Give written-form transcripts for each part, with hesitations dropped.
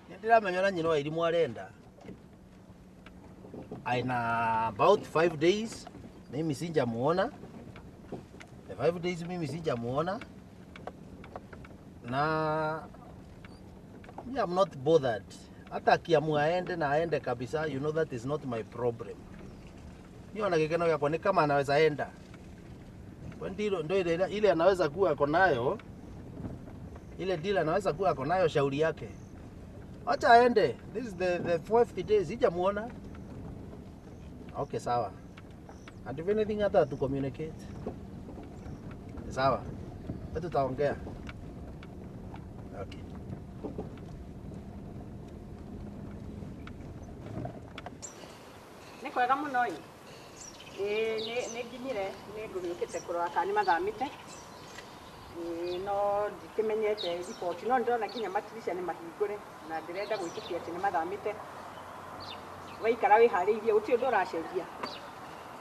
Ndiramenya nyina wa Irimu arenda. Aina about 5 days mimi sijamuona. The 5 days mimi sijamuona. Na I'm not bothered. Hata akiamua aende na aende kabisa, you know that is not my problem. Niona gikeno yakwa ni kama anaweza enda. Kwa ndilo ndio ile anaweza kuwa ako nayo. Ile deal anaweza kuwa ako nayo shauri yake. Acha aende. This is the 4th day sijamuona. Okay, sawa. And if anything other to communicate. Sawa. Tutaongea. Okay. Nĩ kwega mũno ĩ. Nĩ nginyire nĩ ngũgĩũkĩte kũrora kana nĩ mathamĩte. No ndikĩmenyete riboti no ndĩrona nginya matirisha nĩ mahingũre na ndĩrenda gwĩtĩkia atĩ nĩ mathamĩte. Waikara wĩharĩirie gũtirĩ ũndũ ũracenjia.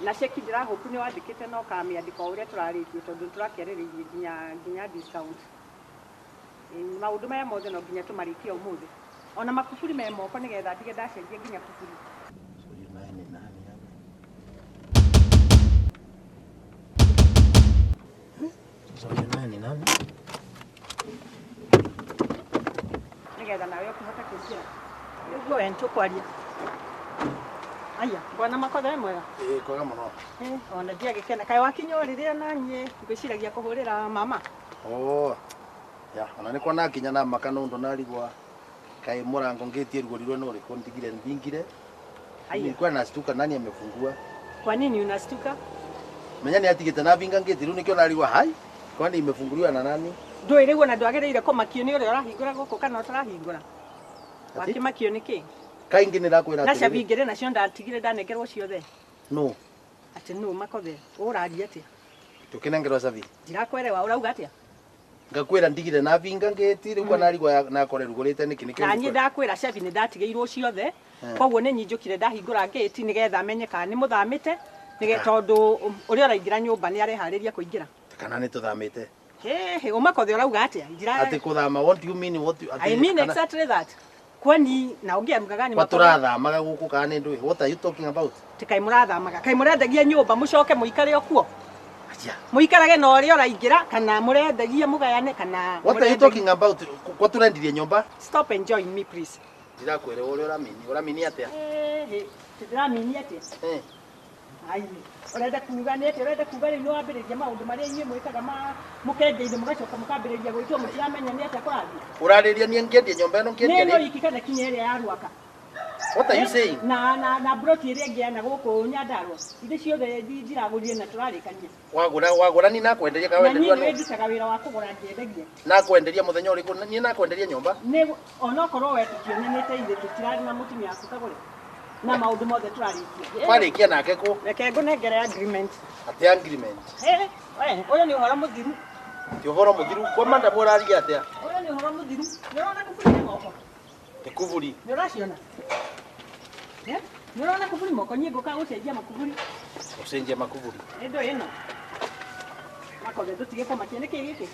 Na ceki ndĩrahopu nĩ wandĩkĩte no ũkamĩandĩka o ũrĩa tũrarĩtie tondũ tũrakĩarĩrĩirie nginya discount. Maũndũ maya mothe no nginya tũmarĩkie ũmũthĩ. Ona makuburi me moko nĩgetha ndige ndacenjia nginya kuburi. Nani? Nĩgetha nawe ũkĩhota kũingĩra. Nĩguo we nĩtũkwaria. Aya, bwana Makotha wĩ mwega? Ĩĩ kwega mũno. Ona ndiagĩkena. Kaĩ wakinya o rĩrĩa na niĩ ngwĩciragia kũhũrĩra mama? Oh. Ya, ona nĩkwa nakinya na maka nũndũ narigwa kaĩ mũrango ngĩtie rugorirwe no rĩkũ ndigire nthingire. Nilikuwa nastuka nani amefungua? Kwa nini unastuka? Menya ni atigite na vinga ngĩti rĩu nĩkĩo narigwa hai. Kwani imefunguliwa na nani? Ndũĩ rĩu ona ndwagĩrĩire kũmakio nĩ ũrĩa ũrahingũra gũkũ kana ũtarahingũra. Wakĩmakio nĩ kĩ? Kaingĩ nĩ ndakwĩra atĩrĩrĩ. Na cabi igĩrĩ nacio ndatigire ndanengerwo ciothe. No. Atĩ nũ Makothe ũraria atĩa? Tũkĩnengerwo cabi. Ndirakwerewa ũrauga atĩa? Ngakwĩra ndigire na vinga ngĩti rĩu narigwa nakore rugũrĩte nĩkĩ nĩkĩo. Na niĩ ndakwĩra cabi nĩ ndatigĩirwo ciothe. Koguo nĩ nyinjũkire ndahingũra ngĩti nĩgetha menye kana nĩ mũthamĩte nĩgetha tondũ ũrĩa ũraingĩra nyũmba nĩ areharĩria kũingĩra. Kana nĩ tũthamĩte. He, Makothe ũrauga atĩa? Atĩ kũthama, what do you mean? What do, I mean exactly that. Kwani naongea lugha gani? Kwa tũrathamaga gũkũ kana nĩ ndũĩ? What are you talking about? Ti kaĩ mũrathamaga. Kaĩ mũrendagia nyũmba mũcoke mũikare o kuo? Mũikarage na ũrĩa ũraingĩra kana mũrendagia mũgayane kana What are you talking about? Kwa tũrendirie nyũmba? Stop enjoying me please. Ndirakwĩra ũrĩa ũramini. Ũramini atĩa? Ndĩramini atĩa? Ai, ũrenda kuuga nĩ atĩa? Ũrenda kuuga rĩu nĩ wambĩrĩria maũndũ marĩa inyuĩ mwĩkaga ma mũkendia-inĩ mũgacoka mũkambĩrĩria gwĩtwo mũtiramenya nĩ atĩa kũrathiĩ. Ũrarĩria niĩ ngĩendia nyũmba ĩno ngĩendia rĩ? Nĩ ĩno iki kana kinya ĩrĩa ya Ruaka. What are you saying? Na broti ĩrĩa ĩngĩ ya na gũkũ Nyandarua. Ithe ciothe ndiragũrire na tũrarĩkania. Wagũra ni nakwenderia kana wenderia no? Na niĩ ndutaga wĩra wa kũgũra ngĩendagia. Nakwenderia mũthenya ũrĩkũ? Niĩ nakwenderia nyũmba? Nĩ onokorwo we tũtionanĩte ithe tũtirarĩ na mũtumia waku kagũre. Na maũndũ mothe tũrarĩkia. Twarĩkia nake kũ? Reke ngũnengere agreement. Atĩ agreement? Ũyũ nĩ ũhoro mũthiru. Ti ũhoro mũthiru? Kwa madam ũraria atĩa? Ũyũ nĩ ũhoro mũthiru. Nĩ ũrona kuburi nĩ moko? Ti kuburi. Nĩ ũraciona? Nĩ ũrona kuburi moko? Niĩ ngũka gũcenjia makuburi. Gũcenjia makuburi? Nĩ ndũ ĩno. Makothe ndũtige kũmakia. Nĩ kĩĩ gĩkĩ?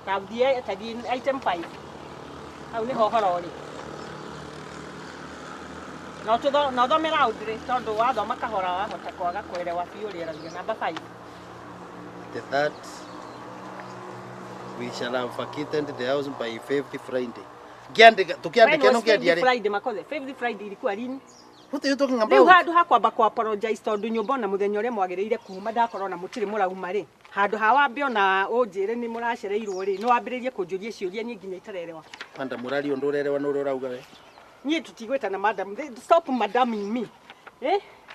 Ta item 5. Hau nĩho ũhoro ũrĩ. No thome loudly tondũ wathoma kahora wahota kwaga kũerewa biũ ũrĩa ũrauga. Number 5. The that we shall have vacated the house by 5th Friday. Ngiandika tukiandika no ngiandia rĩ? Friday Makothe. 5th Friday ilikuwa lini? What are you talking about? Rĩu handũ ha kwamba ku apologize tondũ nyũmba ona mũthenya ũrĩa mwagĩrĩire kuma ndakorwo na mũtirĩ mũrauma rĩ. Handũ ha wambe ona ũnjĩre nĩ mũracereirwo rĩ, nĩ wambĩrĩrie kũnjũria ciũria niĩ nginya itarerewa. Madam ũraria ũndũ ũrerewa nĩ ũrĩa ũrauga we. Niĩ tũtigwĩtana madam. Stop madaming me.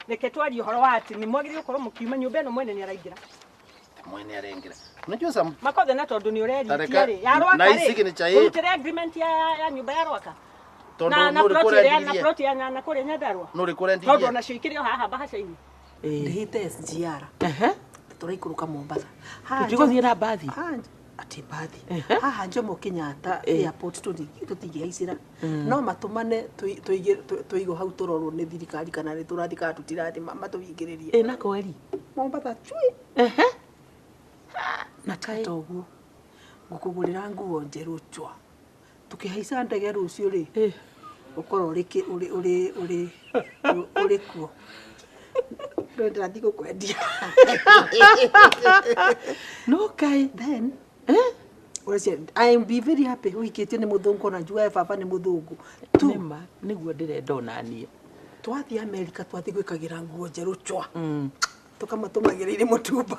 Reke twarie ũhoro wa atĩ nĩ mwagĩrĩirwo gũkorwo mũkiuma nyũmba ĩno mwene nĩ araingĩra. Mwene araingĩra. Unajua some Makothe na tondũ nĩ ũreritia rĩ. Ya Rwaka rĩ. Ũrutĩre agreement ya nyũmba ya Rwaka. Tondũ na plot ya na kũrĩa Nyandarua. Nũ ũrĩkũ ũrendirie? Tondũ onacio ikĩrĩ o haha mbahaca-inĩ. Ndĩhĩte SGR. Tũraikũrũka Mombasa. Tũtigũthiĩ na mbathi? Atĩ mbathi. Haha Jomo Kenyatta airport tũtingĩhaicĩra. No matũmane tũigwo hau tũrorwo nĩ thirikari kana nĩ tũrathiĩ kana tũtirathiĩ matũhingĩrĩrie. Ĩ na kweri? Mombasa chui. Na tiga ta ũguo ngũkũgũrĩra nguo njerũ chwa. Tukĩhaica ndege rũciũ rĩ, Eh. ũkorwo ũrĩ kĩ- ũrĩ ũrĩ ũrĩ ũrĩ kuo. Ndũĩ ndĩrathiĩ gũkwendia. No kai. Then Eh? ũreciria I am be very happy ũhikĩtio nĩ mũthũngũ, ona njugae baba nĩ mũthũngũ tu. Nĩma nĩguo ndĩrenda onaniĩ. Twathiĩ Amerika, twathiĩ gwĩkagĩra nguo njerũ chwa, tũkamatũmagĩra irĩ mũtumba.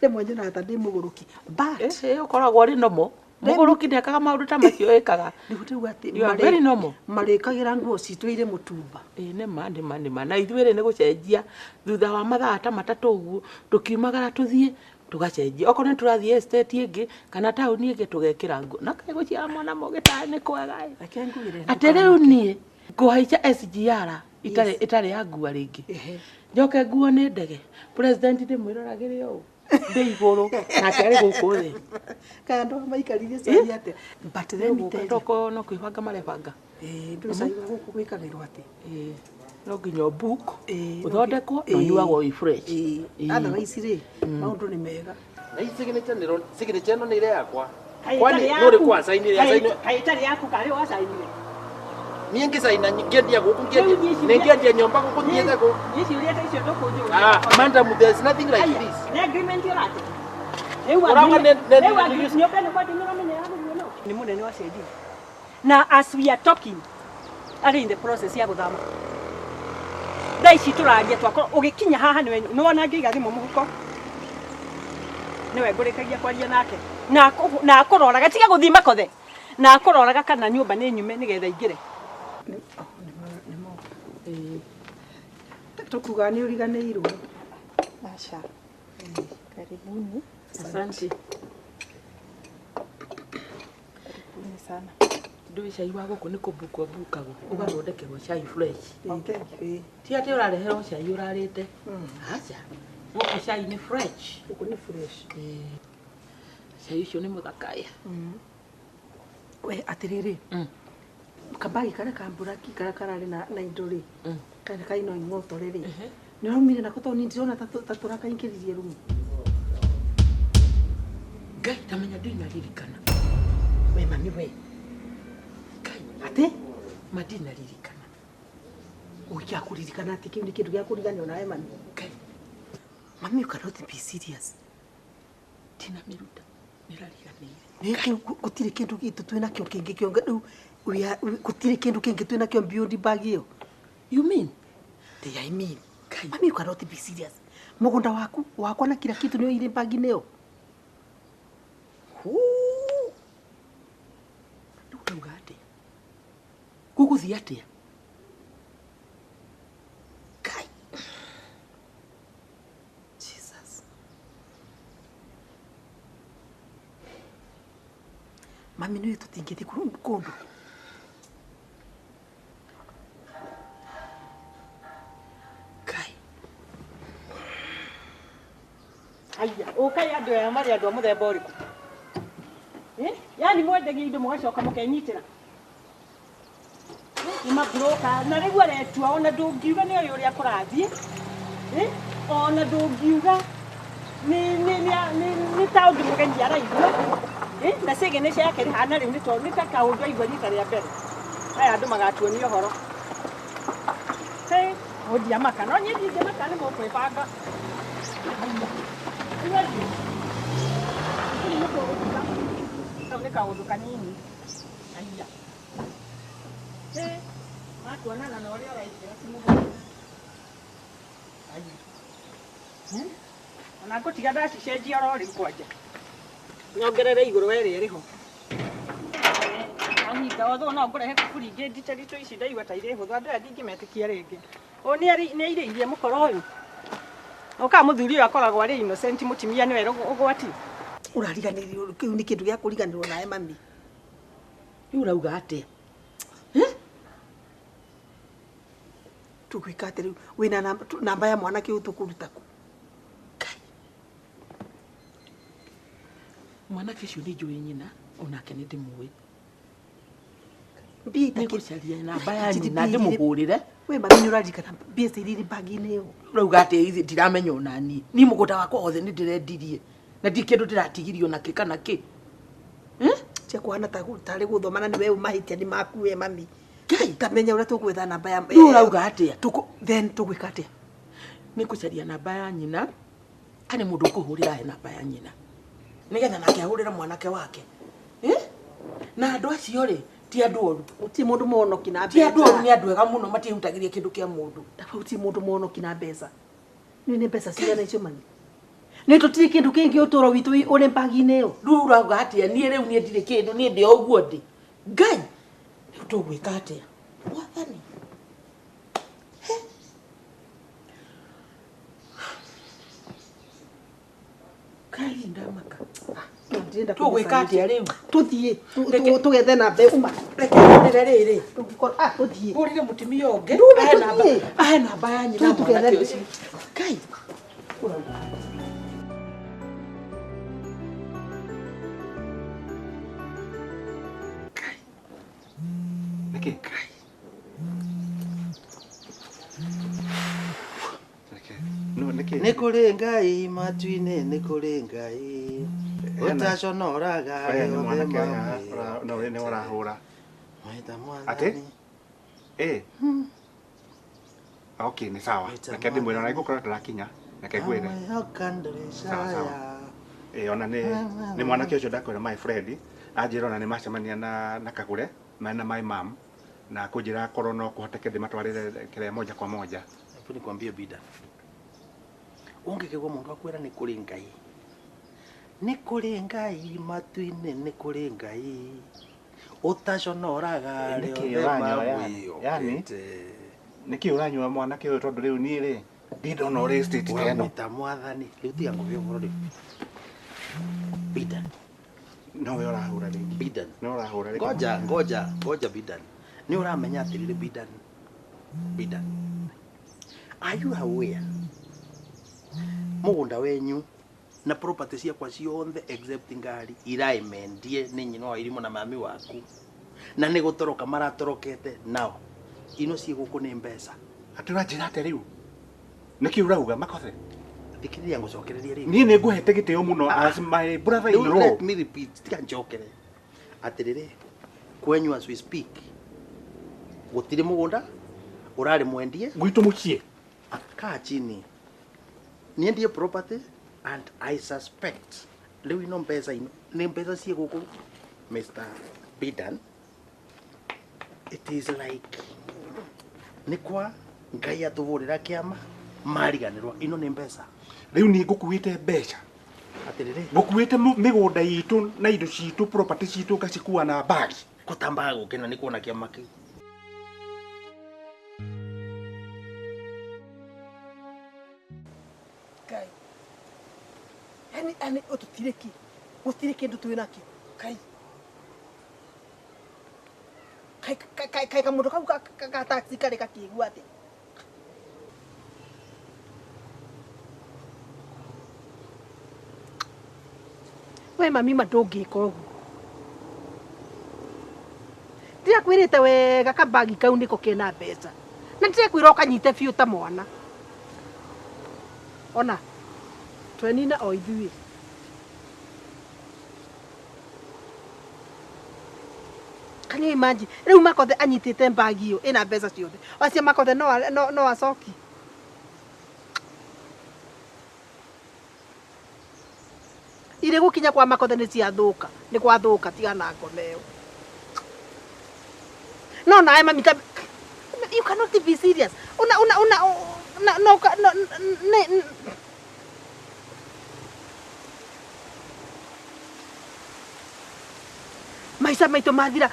Rĩmwe nyonaga ta ndĩ mũgũrũki, but Eh, ũkoragwo ũrĩ nomo. Mũgũrũki ndekaga maũndũ ta macio ĩkaga. Rĩu rĩu atĩ You are very normal. marĩkagĩra nguo citũ irĩ mũtumba. Ĩĩ nĩma nĩma nĩma, na ithuĩ rĩ nĩ gũcenjia thutha wa mathaa ta 3 ũguo, tũkiumagara tũthiĩ tũgacenjia, okorwo nĩ tũrathiĩ estate ĩngĩ kana taũni ĩngĩ, tũgekĩra nguo. Na kaĩ gũciara mwana mũgĩ tarĩ nĩ kwega ĩ. Reke ngwĩre. Atĩ rĩu niĩ ngũhaica SGR itarĩ ĩtarĩ ya ngua rĩngĩ, njoke nguo nĩ ndege, president ndĩmwĩroragĩre ũũ ndĩ igũrũ nake arĩ gũkũ thĩ. Kaĩ andũ aya maikaririe cai atĩa? But let me tell you. Toko no kwĩbanga marebanga. Ĩĩ, ndũĩ cai wa gũkũ gwĩkagĩrwo atĩ Ĩĩ, no nginya ũbook, Ĩĩ, ũthondekwo na ĩĩ. ũnyuagwo wĩ fresh. Ĩĩ, Ĩĩ. otherwise rĩ, maũndũ nĩ mega. Na hii signature nĩ signature ĩno nĩ ĩrĩa yakwa. Kaĩ Kwani ĩtarĩ nũ yaku? ũrĩkũ acainire? Acainire. Kaĩ ĩtarĩ yaku karĩ wacainire? Niĩ ngĩcaina ngĩendia gũkũ, Rĩu ngĩendia niĩ nĩ ngĩendia nyũmba gũkũ thiĩte kũ. Niĩ ciũria ta icio ndũkũnjũria. Ah, madam, there's nothing like this. Nĩ agreement ũrate. Rĩu Ũrauga rĩu nyũmba ĩno kwanja nĩũramenya ya gũthiĩ no. Nĩ mũnene wa Shedi. Na as we are talking, arĩ in the process ya gũthama. Thaa ici tũraria twakorwo ũgĩkinya haha nĩwe nĩwona ngĩiga thimũ mũhuko. Nĩwe ngũrĩkagia kwaria nake. Na akũroraga tiga gũthiĩ makothe. Na akũroraga kana nyũmba nĩ nyume nĩgetha aingĩre. Tũkuga nĩ ũriganĩirwo. Asha. Karibuni. Asante. Karibuni sana. Ndũĩ cai wa gũkũ nĩ kũbukwo bukagwo, ũgathondekerwo cai fresh. Ĩĩ, thank you. Ĩĩ. Ti atĩ ũrareherwo cai ũrarĩte. Aca, gũkũ cai nĩ fresh. Gũkũ nĩ fresh. Ĩĩ. Cai ũcio nĩ mũthaka ĩ. We atĩrĩrĩ, kambagi karĩa ka mburaki karĩa kararĩ na indo rĩ, karĩa kaino ing'otore rĩ, nĩ ũraumire nako? Tondũ niĩ ndĩrona ta tũrakaingĩririe rumu. Ngai, tamenya ndinaririkana. We mami, we. Ngai. Atĩ? Ma ndinaririkana. Ũgĩa kũririkana atĩ kĩu nĩ kĩndũ gĩa kũriganĩrwo nawe, mami? Ngai. Mami, you cannot be serious. Ndinamĩruta, nĩrariganĩire. Nĩ kĩu gũtirĩ kĩndũ gitũ twĩ nakĩo kĩngĩ kĩonge rĩu gũtirĩ kĩndũ kĩngĩ twĩ nakĩo beyond bag ĩyo. You mean? The I mean. Kai. Mami, you cannot be serious. Mũgũnda waku wakwa na kila kitu nĩyo irĩ bag-inĩ ĩyo. Huu. Rĩu ũrauga atĩa? Gũgũthiĩ atĩa? Kai. Jesus. Mami, nĩũĩ tũtingĩthiĩ kũndũ. Kai. Aya, ũkai andũ aya marĩ andũ a mũthemba ũrĩkũ? Eh? Yani mwendagia indo mũgacoka mũkenyitĩra. Nĩ maburoka na rĩu aretua ona ndũngiuga nĩ oĩ ũrĩa kũrathiĩ. Eh? Ona ndũngiuga nĩ ta ũndũ mũgeni araigua. Eh? Na signature yake rĩhana rĩu nĩ tondũ nĩ ta kaũndũ aigua rita rĩa mbere. Aya andũ magatuonia ũhoro. Hey, mũndiamaka no niĩ ndingĩmaka, nĩ mũkwĩbanga. Gũtirĩ mũndũ ũgũtiga. Kau nĩ kaũndũ kanini. Aya. Ĩ, makuonana na ũrĩa ũraingĩra ti mũhũthũ. Aya. Ona ngũtiga ndacicenjia oro rĩu kwanja. Nyongerere igũrũ ĩrĩa ĩrĩ ho. Ahinga otho no ngũrehe kuburi ingĩ nditaritũ, ici ndaigua ta irĩ hũthũ, andũ aya ndingĩmetĩkia rĩngĩ. Ũyũ nĩ airĩirie mũkoro ũyũ. Ũkaga mũthuri ũyũ akoragwo arĩ innocent, mũtumia nĩwe ũgwati. Ũrariganĩrwo, kĩu nĩ kĩndũ gĩa kũriganĩrwo nawe, mami. Rĩu ũrauga atĩa? Tũgwĩka atĩ rĩu wĩna namba ya mwanake ũyũ, tũkũruta kũ? Kai. Mwanake ũcio nĩ njũĩ nyina, onake nĩ ndĩmũĩ. Mbia Nĩ ngũcaria namba ya nyina ndĩmũhũrĩre. We mami, nĩ ũraririkana mbia iria irĩ bagi-inĩ ĩyo? Ũrauga atĩa? Ithi ndiramenya onani. Niĩ mũgũnda wakwa wothe nĩ ndĩrendirie. Na ndirĩ kĩndũ ndĩratigirio nakĩ kana kĩ. Eh? Cia kuhana ta tarĩ gũthoma na nĩwe mahĩtia nĩ maku we mami. Ngai. Tamenya ũrĩa tũgwetha namba ya Rĩu ũrauga atĩa? Tũkũ then tũgwĩka atĩa? Nĩ ngũcaria namba ya nyina kana mũndũ ũkũhũrĩra ahe namba ya nyina nĩgetha nake ahũrĩre mwanake wake. Eh? Na andũ acio rĩ ti andũ oru. Gũtirĩ mũndũ mũhonoki na Ti andũ oru mbeca. nĩ andũ ega mũno matiĩhutagĩria kĩndũ kĩa mũndũ. Gũtirĩ mũndũ mũhonoki na mbeca. Nĩ nĩ mbeca cigana icio mami? Nĩ tũtirĩ kĩndũ kĩngĩ ũtũũro witũ ũrĩ mbagi-inĩ ĩyo. Rĩu ũrauga atĩa? Niĩ rĩu niĩ ndirĩ kĩndũ, niĩ ndĩ o ũguo ndĩ. Ngai, rĩu tũgwĩka atĩa? Mwathani. Ngai ndamaka. Ndĩrenda Tũgwĩka atĩa rĩu? Tũthiĩ Reke- tũgethe namba ĩyo. Uma. Reke hũrĩre rĩrĩ. Ah, tũthiĩ. Hũrĩre mũtumia ũngĩ. Ndume, Ahe namba. tũthiĩ. Ahe namba ya nyina Tũthiĩ tũgethe- mwanake ũcio. Ngai. Nĩkĩ? Reke. No, nĩkĩ? Nĩ kũrĩ Ngai matu-inĩ, nĩ kũrĩ Ngai ũtaconoraga Aya nĩ arĩa othe mwanake ũrĩa no nĩ ũrahũra. mamwĩta Atĩ? Mwathani. Ĩ. Okay, nĩ sawa. Wĩta Reke ndĩmwĩre ona Mwathani. ngũkorwo ndĩrakinya. Reke ngwĩre. Amwĩhoka ndũrĩ Sawa, sawa. caya. Ĩ ona nĩ nĩ mwanake ũcio ndakwĩra my friend anjĩra ona nĩ macemania na na Kagũre mena my mom na kũnjĩra korwo no kũhoteke ndĩmatwarĩre kĩrĩa moja kwa moja. Hebu nikwambie Bida, ũngĩkĩgwa mũndũ akwĩra nĩ kũrĩ Ngai, nĩ kũrĩ Ngai matu-inĩ, nĩ kũrĩ Ngai ũtaconoraga arĩa Nĩkĩ othe ũranyua yani? Yani? mamwĩhokete. Nĩkĩ ũranyua mwanake ũyũ tondũ rĩu niĩ rĩ ndirĩ ndona ũrĩ state ta ĩno. Ũramwĩta Mwathani. Rĩu tiga ngũhe ũhoro rĩu. Bidan, No we ũrahũra rĩngĩ. Bidan. No ũrahũra rĩngĩ. Ngoja, ngoja, ngoja Bidan. Nĩ ũramenya atĩrĩrĩ Bidan. Bidan. Are you aware? Mũgũnda wenyu na property ciakwa ciothe except ngari iraimendie nĩ nyina wa irimũ na mami waku na nĩ gũtoroka maratorokete nao ino ciĩ gũkũ nĩ mbeca. Atĩ ũranjĩra atĩa rĩu? Nĩkĩ ũrauga Makothe? Thikĩrĩria ngũcokererie rĩngĩ. Niĩ nĩ ngũhete gĩtĩo mũno as my brother in Rĩu law. let me repeat, tiga njokere atĩrĩrĩ kwenyu as we speak gũtirĩ mũgũnda ũrarĩ mwendie. Gwitũ mũciĩ. Kaa chini niendie property and I suspect rĩu ino mbeca ino nĩ mbeca ciĩ gũkũ Mr. Bidan. It is like nĩ kwa Ngai atũbũrĩra kĩama mariganĩrwa ino nĩ mbeca. Rĩu niĩ ngũkuĩte mbeca. Atĩrĩrĩ Ngũkuĩte mĩgũnda itũ na indo citũ property citũ ngacikua na mbagi. Gũtambaga gũkena nĩ kuona kĩama kĩu. Ngai. Yani yani tũtirĩ kĩ. Gũtirĩ kĩndũ twĩ nakĩo. Ngai. Kai kai kai kamũndũ kau ka taxi karĩ gakĩigua atĩa? We mami ma ndũngĩka ũguo. Ndĩrakwĩrĩte wega kabagi kau nĩko kena mbeca. Na ndĩrakwĩra ũkanyite biũ ta mwana. Ona twenina o ithuĩ. Can you imagine? Rĩu Makothe anyitĩte mbagi ĩyo ĩna mbeca ciothe. Acio Makothe no acoki. Irĩ gũkinya kwa Makothe nĩ ciathũka. Nĩ gwathũka tiga na ngoma ĩyo. No nawe mami ta you cannot be serious. Una una una na no no ne maica maitũ mathira.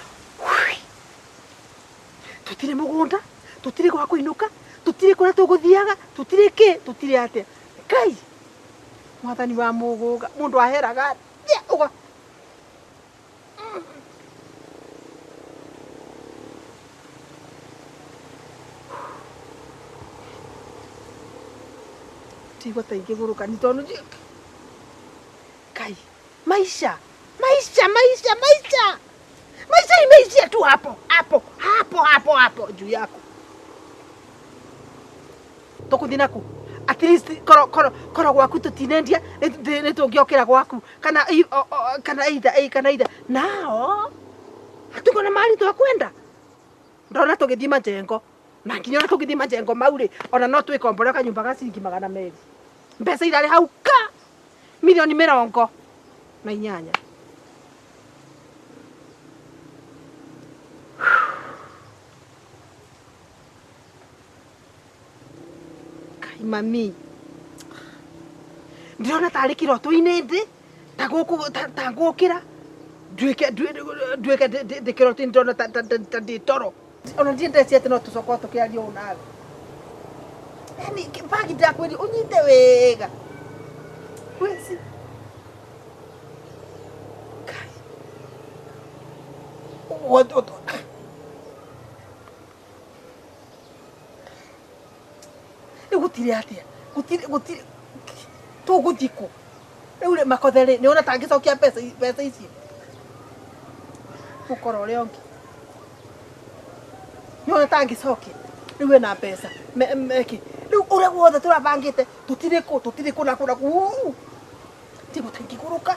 Tũtirĩ mũgũnda, tũtirĩ gwa kũinũka, tũtirĩ kũrĩa tũgũthiaga, tũtirĩ kĩ, tũtirĩ atĩa. Ngai, mwathani wa mũgũnga, mũndũ aheraga atĩa ũga. Ndigua ta ingĩgũrũka nĩ tondũ Ngai, maisha, maisha, maisha, maisha. Maisha imeishia tu hapo, hapo, hapo, hapo, hapo juu yako. Tũkũthiĩ naku? At least koro koro koro gwaku tũtinendia nĩ tũngĩokĩra gwaku Kana kana either A kana either. Nao hatuko na mali twakwenda. Ndona tũgĩthiĩ majengo. Na nginya ona tũgĩthiĩ majengo mau rĩ, ona no twĩkombore kanyũmba ga ciringi 200. Mbeca irarĩ hau ka milioni 48. Kai mami. Ndĩrona tarĩ kĩroto-inĩ ndĩ ta gũkũ ta ngũkĩra nduĩke nduĩke ndĩ kĩroto-inĩ ndĩrona ta ndĩ toro. Ona ndiendetie atĩ no tũcoke tũkĩaria ũũ nawe. Yaani bagi ndakwĩrire ũnyite wega. Weci. Kai. Rĩu gũtirĩ atĩa? Gũtirĩ gũtirĩ tũgũthiĩ kũ? Rĩu rĩ Makothe rĩ nĩ ũrona ta angĩcokia mbeca icio? Mũkora ũrĩa ũngĩ. Nĩ ũrona ta angĩcokia? Rĩu ena mbeca. Meki. Rĩu ũrĩa wothe tũrabangĩte tũtirĩ kũ tũtirĩ kũ na kũ na kũ. Tigũ tangĩgũrũka.